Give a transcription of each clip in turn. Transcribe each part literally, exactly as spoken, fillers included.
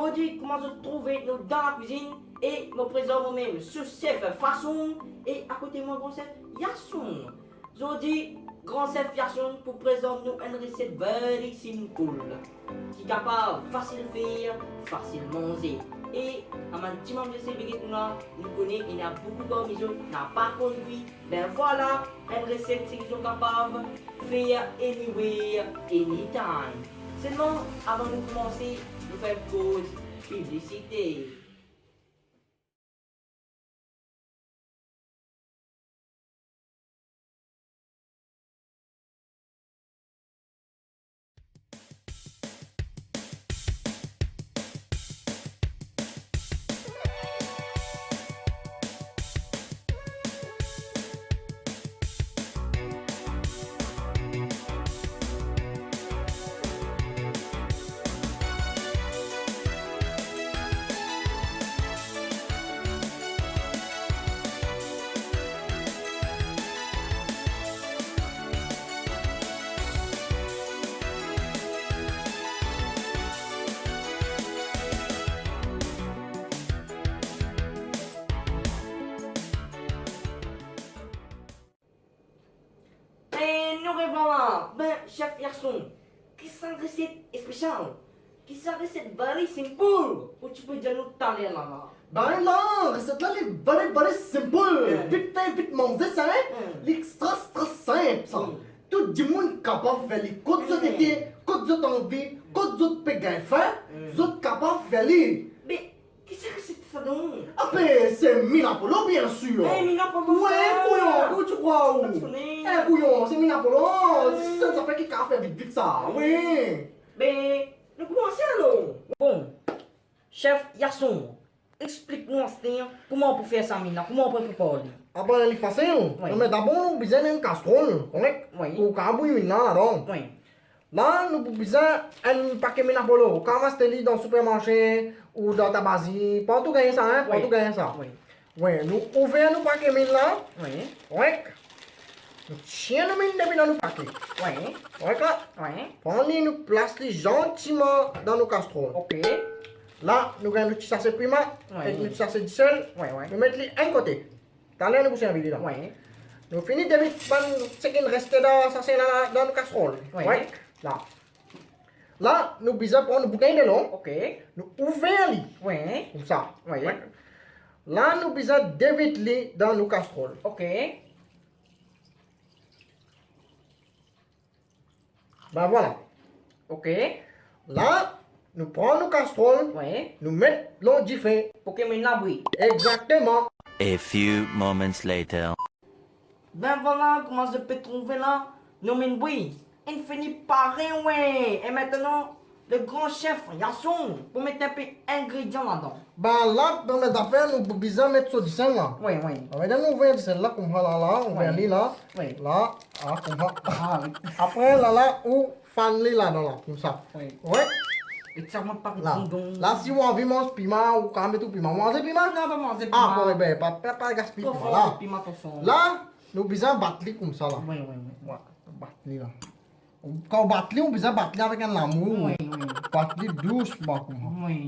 Zordi, kouma zot trouve nou dan lakwizinn, e mo prezant mwa mem, sous-sef Fason, e akote mwa, gran sef Yason. Zordi, gran sef Yason pou prezant nou enn reset very simple, ki kapav fasil fer, fasil manze. E a bann ti manze se bigit nou la, nou kone ena boukou parmi zot napa konn bwi. Be vwala, enn reset ki zot kapav fer anywhere, anytime. Selman, avan nou koumanse, nou fer poz piblisite. E nou revwala. Be, sef Yason, ki sa reset espesial? Ki sa reset very simple ou ti pe dir nou taler la la? Be la, reset la li very, very simple. Hmm. Vit fer, vit manze sa, hein? Hmm. Li extra, extra sinp sa. Hmm. Tou dimoun kapav fer li. Kot zot ete, kot zot anvi, kot zot pe gagn fin, zot kapav fer li. Be, ki sa reset sa donk? Abe, se Mina Polo, bien sûr. Eh, Mina Polo, wi, sa. Kouyon, kouma ti krwar ou? Sa ti kone. Eh, kouyon, se Mina Polo, se sel zafer ki kapav fer vit, vit sa, wi. Be, nou koumanse alor. Bon, sef Yason, explik nou aster kouma pou fer sa mina, kouma pou prepar li. Abe, li fasil. Wi. Non, me dabor, nou bizin enn kastrol, korek? Wi. Pou kapav bwi mina ladan. Wi. La, nou pou bizin enn pake Mina Polo. Ou kapav aste li dan sipermarse ou dan Tabazi. Partou gagn sa, hein? Wi. Partou gagn sa. Wi. Wi, nou ouver nou pake mina la. Wi. Wi. Nou tir nou mina depi dan nou pake. Wi. Wi, la. Wi. Pran li, nou plas li zantiman dan nou kastrol. Ok. La, nou gagn nou ti sase piman, wi, ek nou ti sase disel. Wi, wi. Nou met li enn kote. Taler nou pou servi li la. Wi. Nou fini devir bann seki reste dan sase la, dan nou kastrol. Wi. Wi. La. La, nou bizin pran nou boutey delo. Ok. Nou ouver li. Wi. Koumsa. Wi. Wi. La, nou bizin devir li dan nou kastrol. Ok. Ben vwala. Ok. La, nou pran nou kastrol, wi, nou met lor dife. Pou ki mina la bwi. Exakteman. A few moments later. Ben vwala, kouma zot pe trouve la, nou mina bwi. Inn fini pare, wi. E aster, le gran sef Yason pou met enpe ingredian ladan. Ben la, dan bann zafer, nou pou bizin met so disel la. Wi, wi. Aster, nou ouver disel la, koumsa la, la, ouver li la. Wi. La, ah, koumsa. Ah, wi. Apre, la, la, ou fann li ladan la, koumsa. Wi. Wi. E sa, mwa, pa la, la, si ou anvi manz piman, ou kapav met ou piman. Ou manz piman? Non, pa manz piman. Ah, bon, ebe, pa, pa, pa gaspiy piman la. Tro for, piman tro for. La, nou bizin bat li koumsa la. Wi, wi, wi. Wi, bat li la. Kan ou bat li, ou bizin bat li avek enn lamour. Wi, wi. Bat li dousman koumsa. Wi.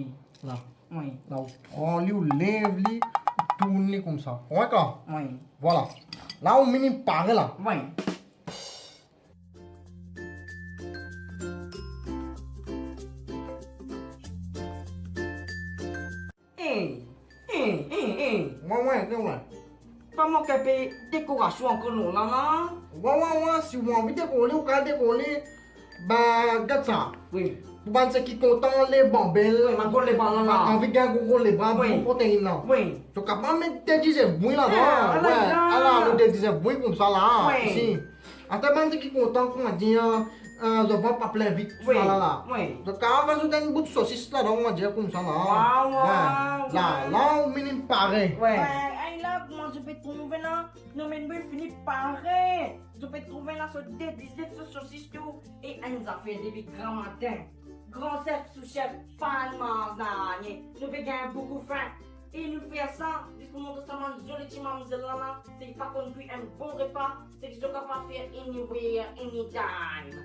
La. Wi. La, ou pran li, ou lev li, ou tourn li koumsa. Wi, kan? Wi. Vwala. La, ou minim pare la. Wi. Ey, ey, ey, ey. Wi, wi, wi, wi. Pa mank enpe dekorasion ankor lor la, la. Wi, wi, wi, si ou anvi dekor li, ou kapav dekor li. Ben, get sa. Wi. Pou bann seki kontan leban bel. Wi, bann gro leban la, la. Anvi gagn gro, gro leban, wi, gro protein la. Wi. Zot kapav met de dizef bwi ladan. Ah, wi, ala, ala, ala, nou de dizef bwi koumsa la, wi, isi. Aster bann seki kontan, kouma dir, eh, zot vant pa plin vit, wi, la, la, la. Wi. Zot kapav azout enn bout sosis ladan, kouma dir koumsa la. Waw, waw, la, waw. La, ou minim pare. Wi. Ey, la, kouma zot pe trouve la, nou minim fini pare. Zot pe trouve la, so de dizef, so sosis tou, e enn zafer depi gramatin. Gran sef, sous-sef, pa manz nanye. Nou pe gagn boukou fin. E nou fer sa, zis pou montre sa bann zoli ti mamzel la la, seki pa konn kwi enn bon repa, seki zot kapav fer anywhere, anytime.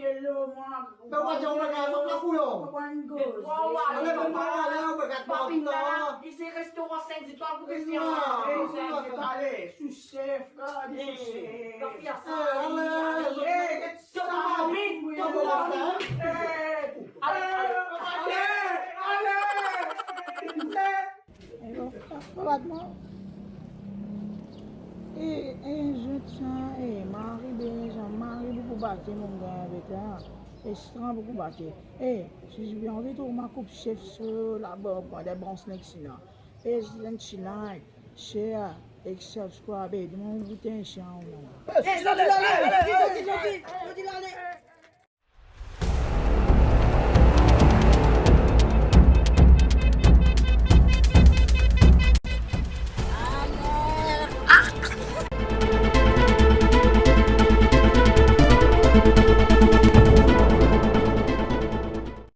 delo, mwa. Be, ou pa dir mwa, gason, pa koulon. Ou pa koz. Ale, be, pa ale, ou pe gard mwa, non. Isi restoran sink zetwal, ou pe fer. Non, non, non. Ale, sou sef, gard, sou sef. Eh, ale, ale, ale. Eh, get sa, vit, vit, vit. Eh, ale, ale, ale, ale. E, e, zot sa, e, mari, be, sa, mari pou bate, mo gagn avek la. Estran pou bate. E, si zot anvi trouv mwa koup sef so la, bon, pran de brans nek sina. E, zot ena like, share, ek subscribe. E, demann ou boutin sien, non. E, zot ale, zot ale, zot ale.